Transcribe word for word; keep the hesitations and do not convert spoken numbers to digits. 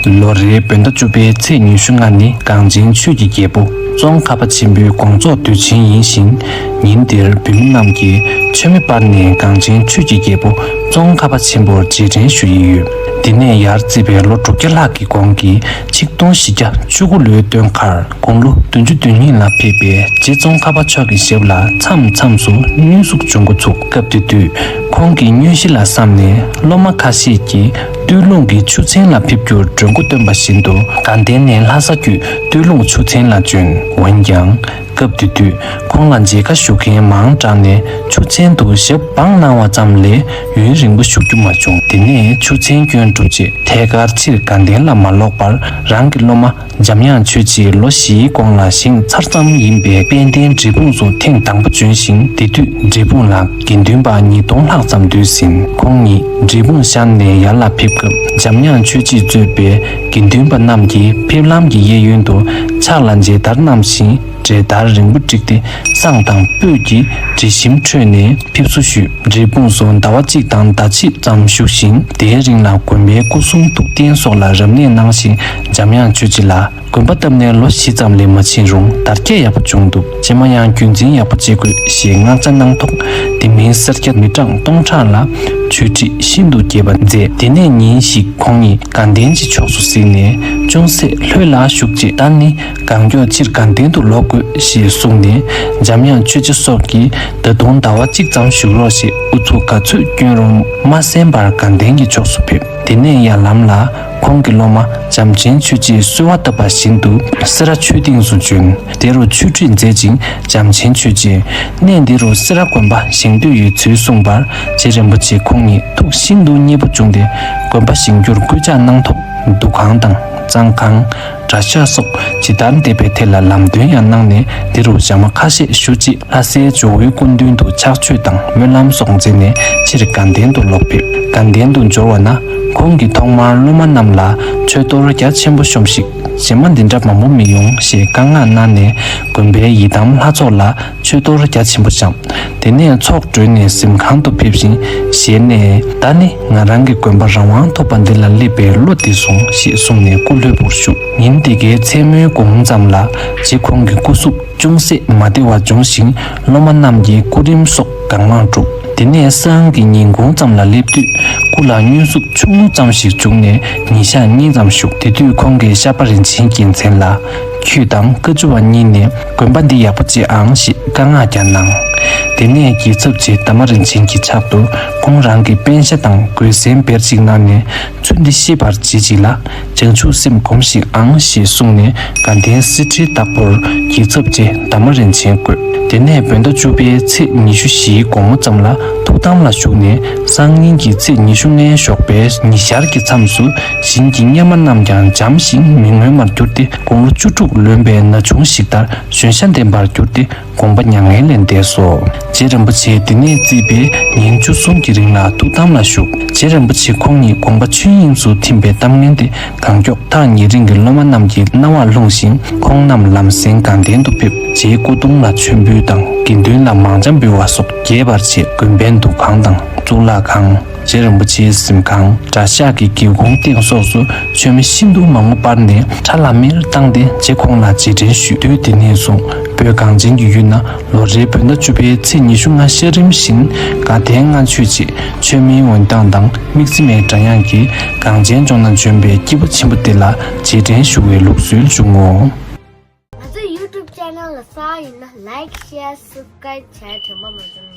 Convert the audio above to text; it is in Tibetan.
ལོ་རེའི་བོད་ཟླ་བཅུ་པའི་ཚེས་ཉི་ཤུ་ལྔ་ནི་གངས་ཅན་ཆོས་ཀྱི་རྒྱལ་པོ་ཙོང་ཁ་པ་ཆེན་པོའི་དགོངས་རྫོགས་དུས་ཆེན་ཡིན་ཞིང་། ཉིན་དེར་བོད་མི་རྣམས་ཀྱིས་མཆོད་མེ་སྤར་ནས་གངས་ཅན་ཆོས་ཀྱི་རྒྱལ་པོ་ཙོང་ཁ་པ་ཆེན་པོར་རྗེས་དྲན་ཞུ་ཡི་ཡོད། འདི་ནས་ཡར་བརྩིས་པའི་ལོ་དྲུག་བརྒྱ་ལྷག་གི་གོང་གི་ཆིག་སྟོང་བཞི་བརྒྱ་བཅུ་དགུ་ལོའི་སྟོན་ཁར། དགུང་ལོ་བདུན་ཅུ་དོན་གཉིས་ལ་ཕེབས་པའི་རྗེ་ཙོང་ཁ་པ་མཆོག་གི་ཞབས་ལ་མཚམས་མཚམས་སུ་གནོན་ཤུགས་འབྱུང་འགོ་ཚུགས། སྐབས་དེ་དུས་ཁོང་གི་གནོན་གཞི་ལ་བསམ་ནས་སློབ་མ་ཁ་ཤས་ཀྱིས་སྟོད་ལུང་གི་ཆུ་ཚན་ལ་ཕེབས་རྒྱུར་གྲོས་འགོ་བཏོན་པ་བཞིན་དུ་དགའ་ལྡན་ནས་ལྷ་ས་བརྒྱུད་སྟོད་ལུང་ཆུ་ཚན་ལ་བྱོན། འོན་ཀྱང་། སྐབས་དེ་དུས་ཁོང་ལ་མཇལ་ཁ་ཞུ་མཁན་མང་དྲགས་ནས་ཆུ་ཚན་དུ་ཞབས་སྦངས་གནང་བ་ཙམ་ལས་ཡུན་རིང་པོ་བཞུགས་རྒྱུ་མ་བྱུང་། དེ་ནས་ཆུ་ཚན་སྐྱོན་གྲུབ་རྗེས་ཐད་ཀར་ཕྱིར་དགའ་ལྡན་ལ་མ་ལོག་པར་རང་གི་སློབ་མ་འཇམ་དབྱངས་ཆོས་རྗེས་ལོ་བཞིའི་གོང་ལ་བཞེངས་ཚར་ཙམ་ཡིན་པའི་དཔལ་ལྡན་འབྲས་སྤུངས་སུ་ཐེངས་དང་པོ་བྱོན་ཞིང་། དེ་དུས་འབྲས་སྤུངས་ལ་དགེ་འདུན་པ་ཉིས་སྟོང་ལྷག་ཙམ་འདུས་ཟིན། ཁོང་ཉིད་འབྲས་སྤུངས་ཤར་ནས་ཡར་ལ་ཕེབས་སྐབས་འཇམ་དབྱངས་ཆོས་རྗེས་གཙོས་པའི་དགེ་འདུན་པ་རྣམས་ཀྱིས་ཕེབས་ལམ་གྱི་གཡས་གཡོན་དུ་ཕྱག་ལ་མཇལ་དར་བསྣམས་ཤིང་། གྲལ་བསྟར་རིང་པོ་བསྒྲིགས་ཏེ་བསང་དང་སྤོས་ཀྱི་དྲི་ཞིམ་ཁྲོད་ནས་ཕེབས་བསུ་ཞུས། འབྲས་སྤུངས་སུ་ཟླ་བ་གཅིག་དང་ཟླ་ཕྱེད་ཙམ་བཞུགས་ཤིང་། དེའི་རིང་ལ་དགོན་པའི་སྐུ་གསུང་ཐུགས་རྟེན་སོགས་ལ་རབ་གནས་གནང་ཞིང་། འཇམ་དབྱངས་ཆོས་རྗེ་ལ་དགོན་པ་བཏབ་ནས་ལོ་བཞི་ཙམ་ལས་མ་ཕྱིན་རུང་དར་རྒྱས་ཡག་པོ་བྱུང་འདུག་རྗེས་མ་ཡང་རྒྱུན་འཛིན་ཡག་པོ་བྱེད་དགོས་ཞེས་མངགས་བྱ་གནང་ཐོག་དེ་མིན་སེར་སྐྱ་མི་གྲངས་སྟོང་ཕྲག་ལ་ཆོས་ཁྲིད་ཤིན་ཏུ་རྒྱས་པ་མཛད། དེ་ནས་ཉིན་ཞིག་ཁོང་ཉིད་དགའ་ལྡན་གྱི་ཕྱོགས་སུ་གཟིགས་ནས། ཅུང་ཟད་ལྷོད་ལ་བཞུགས་རྗེས། ད་ནི་གང་མགྱོགས་ཕྱིར་དགའ་ལྡན་དུ་ལོག་དགོས་ཞེས་གསུངས་ནས། འཇམ་དབྱངས་ཆོས་རྗེ་སོགས་ཀྱིས་ད་དུང་ཟླ་བ་གཅིག་ཙམ་བཞུགས་རོགས་ཞེས་ཨུ་ཚུགས་ག་ཚོད་བསྐྱོན་རུང་མ་གསན་པར་དགའ་ལྡན་གྱི་ཕྱོགས་སུ་ཕེབས། དེ་ནས་ཡར་ལམ་ལ་ཁོང་གི་སློབ་མ་བྱམས་ཆེན་ཆོས་རྗེས་གསོལ་བ་བཏབ་པ་བཞིན་དུ་སེ་ར་ཆོས་སྡིངས་སུ་བྱོན། དེ་རུ་ཆོས་ཁྲིད་མཛད་ཅིང་། བྱམས་ཆེན་ཆོས་རྗེས་གནས་འདི་རུ་སེ་ར་དགོན་པ་བཞེངས་འདོད་ཡོད་ཚུལ་གསུངས་པར། རྗེ་རིན་པོ་ཆེ་ཁོང་ཉིད་ཐུགས་ཤིན་ཏུ་མཉེས་པོ་བྱུང་སྟེ། དགོན་པ་བཞེངས་རྒྱུར་སྐུལ་ལྕག་གནང་ཐོག་འདུ་ཁང་དང་གཙང་ཁང་། གྲྭ་ཤག་སོགས་ཇི་ལྟར་འདེབས་པའི་ཐད་ལ་ལམ་སྟོན་ཡང་གནང་ནས། འདི་རུ་ཞག་མ་ཁ་ཤས་བཞུགས་རྗེས། ལྷ་སའི་ཇོ་བོའི་སྐུ་མདུན་དུ་ཕྱག་མཆོད་དང་སྨོན་ལམ་སོགས་མཛད་ནས་ཕྱིར་དགའ་ལྡན་དུ་ལོག་ཕེབས། དགའ་ལྡན་དུ་འབྱོར་བ་ན། ཁོང་གིས་ཐོག་མར་སློབ་མ་རྣམས་ལ་མཆོད་གཏོར་རྒྱ་ཆེན་པོ་ཤོམས་ཤིག་རྗེས་མ་འདི་འདྲ་མང་པོ་མི་ཡོང་ཞེས་བཀའ་མངགས་གནང་ནས། དགོན་པའི་ཡི་དམ་ལྷ་ཚོགས་ལ་མཆོད་གཏོར་རྒྱ་ཆེན་པོ་བཤམས། དེ་ནས་ཚོགས་གྲོལ་ནས་གཟིམ་ཁང་དུ་ཕེབས་ཤིང་ཞལ་ནས། ད་ནི་ང་རང་གི་དགོན་པ་རང་དབང་ཐོབ་པ་འདི་ལ་སླེབས་པའི་བློ་བདེ་སོང་ཞེས་གསུངས་ནས་སྐུ་ལྷོད་པོར་བཞུགས། ཉིན་དེ་གའི་མཚན་མོའི་གུང་ཙམ་ལ་རྗེ་ཁོང་གི་སྐུ་གཟུགས་ཅུང་ཟད་མ་བདེ་བ་བྱུང་ཞིང་། སློབ་མ་རྣམས་ཀྱིས་སྐུ་རིམ་སོགས་གང་མང་བསྒྲུབས། དེ་ནས་སང་གི་ཉིན་གུང་ཙམ་ལ་སླེབས་དུས། སྐུ་ལ་བསྙུན་ཟུག་ཆུང་ངུ་ཙམ་ཞིག་བྱུང་ནས་ཉིན་ཞག་གཉིས་ཙམ་བཞུགས། དེ་དུས་ཁོང་གིས་ཤར་པ་རིན་ཆེན་རྒྱལ་མཚན་ལ། ཁྱོད་དང་བཀའ་བཅུ་བ་གཉིས་ནས་དགོན་པ་འདི་ཡག་པོ་བྱེད་ཨང་ཞེས་བཀའ་མངགས་ཀྱང་གནང་། དེ་ནས་རྒྱལ་ཚབ་རྗེ་དར་མ་རིན་ཆེན་གྱི་ཕྱག་ཏུ་ཁོང་རང་གི་པཎ་ཞྭ་དང་གོས་གཟན་བེར་ཅིག་གནང་ནས། ཚུལ་འདི་ཤེས་པར་གྱིས་ཤིག་ལ། བྱང་ཆུབ་སེམས་སྒོམས་ཤིག་ཨང་ཞེས་གསུངས་ནས། དགའ་ལྡན་གསེར་ཁྲིའི་བདག་པོར་རྒྱལ་ཚབ་རྗེ་དར་མ་རིན་ཆེན་བསྐོས། དེ་ནས་བོད་ཟླ་བཅུ་པའི་ཚེས་ཉི་ཤུ་བཞིའི་དགོང་མོ་ཙམ་ལ་ཐུགས་དམ་ལ་བཞུགས་ནས། སང་ཉིན་གྱི་ཚེས་ཉི་ཤུ་ལྔའི་ཞོགས་པའི་ཉི་ཤར་གྱི་མཚམས་སུ་བཞིན་གྱི་གཉེར་མ་རྣམས་ཀྱང་འཇམ་ཞིང་མི་མངོན་པར་གྱུར་ཏེ། དགུང་ལོ་བཅུ་དྲུག་ལོན་པའི་ན་ཆུང་ཞིག་ལྟར་གཞོན་ཤ་ལྡན་པར་གྱུར་ཏེ། དགོངས་པ་མྱ་ངན་ལས་འདས་སོ། རྗེ་རིན་པོ་ཆེ་འདི་ནས་བརྩིས་པའི་ཉིན་བཅུ་གསུམ་གྱི་རིང་ལ་ཐུགས་དམ་ལ་བཞུགས། རྗེ་རིན་པོ་ཆེ་ཁོང་ཉིད་དགོངས་པ་ཆོས་དབྱིངས་སུ་ཐིམ་པའི་གཏམ་ངན་དེ་གང་མགྱོགས་ཐག་ཉེ་རིང་གི་སློབ་མ་རྣམས་ཀྱི་རྣ་བར་ལྷུང་ཞིང་། ཁོང་རྣམས་ལམ་སེང་དགའ་ལྡན་དུ་ཕེབས། རྗེའི་སྐུ་གདུང་ལ་མཆོད་འབུལ་དང་། དགེ་འདུན་ལ་མང་ཇ་འབུལ་བ་སོགས་རྒྱས་པར་བྱས། དགོན་པའི་འདུ་ཁང་དང་གཙུག་ལག་ཁང་། རྗེ་རིན་པོ་ཆེའི་གཟིམ་ཁང་། གྲྭ་ཤག་གི་སྒེའུ་ཁུང་སྟེང་སོགས་སུ་མཆོད་མེ་ཤིན་ཏུ་མང་པོ་སྤར་ནས་ཁྲ་ལམ་མེར་བཏང་སྟེ་རྗེ་ཁོང་ལ་རྗེས་དྲན་ཞུས། དུས་དེ་ནས་བཟུང་བོད་གངས་ཅན་གྱི་ཡུལ་ན་ལོ་རེའི་བོད་ཟླ་བཅུ་པའི་ཚེས་ཉི་ཤུ་ལྔ་ཤར་རིམ་བཞིན་དགའ་ལྡན་ལྔ་མཆོད་ཅེས་མཆོད་མེའི་འོད་མདངས་དང་དམིགས་བརྩེ་མའི་སྒྲ་དབྱངས་ཀྱིས་གངས་ཅན་ལྗོངས་ན་བྱོན་པའི་སྐྱེས་བུ་ཆེན་པོ་དེ་ལ་རྗེས་དྲན་ཞུ་བའི་ལུགས་སྲོལ་བྱུང་ངོ་། ང་ཚོའི་YouTube channel་ལ་གསར་ཡིན་ན་like, share, subscribe་བྱས་དྲན་པ་མ་བརྗེད།